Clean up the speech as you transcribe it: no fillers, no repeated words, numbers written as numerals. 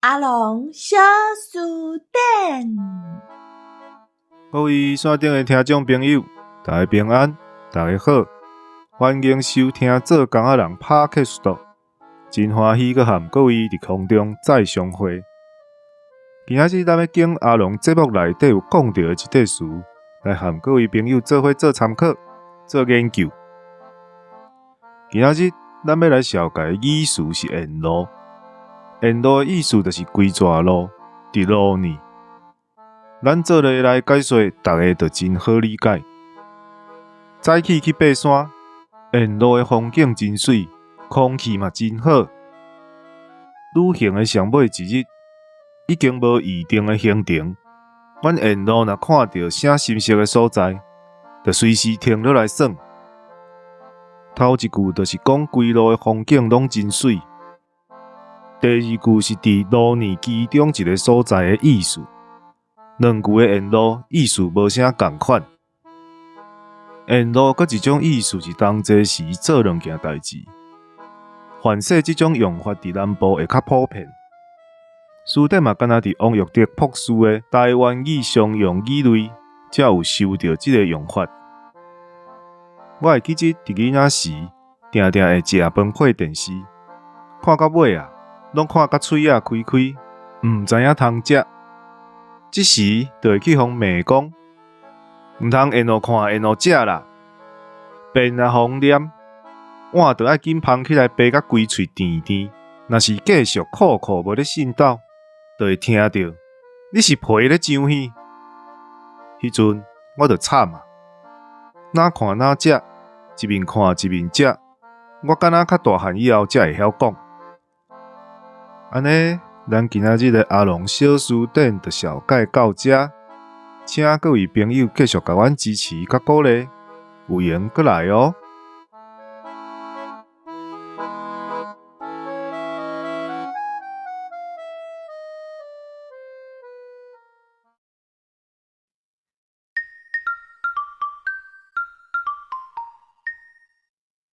阿龍小辭典。各位線頂的聽眾朋友，大家平安，大家好，歡迎收聽做工仔人 Podcast，真歡喜閣和各位佇空中再相會。今仔日咱欲揀阿龍節目內底有講著的一塊詞，來和各位朋友做伙做參考、做研究。今仔日咱欲來紹介的語詞是沿路。沿路的意思就是規逝路，佇路呢。咱做例來解說，逐家就真好理解。早起去爬山，沿路的風景真媠，空氣嘛真好。旅行的上尾一日，已經無預定的行程。阮沿路若看著啥心適的所在，就隨時停落來耍。頭一句就是講規路的風景攏真媠。第二句是佇路呢其中一个所在的意思。兩句的沿路意思無啥仝款。沿路閣一種意思是同齊時做兩件代誌。凡勢這種用法佇南部會較普遍。辭典嘛，干焦佇王育德博士的台灣語常用語類，才有收著這个用法。我會記得佇囡仔時，定定會食飯配電視，看到尾啊，攏看甲喙仔開開，毋知影通食。這時就會去予罵講，毋通沿路看沿路食啦，便啊予𪜶念，碗就愛緊捧起來白甲規喙甜甜。若是繼續苦苦無咧呻斗，就會聽著你是皮咧上耳。彼陣我就慘啊，哪看哪食，一面看一面食，我敢若較大漢以後才會曉講。按呢，咱今仔日的阿龍小辭典就紹介到遮，請各位朋友繼續共阮支持佮鼓勵，有閒閣來哦。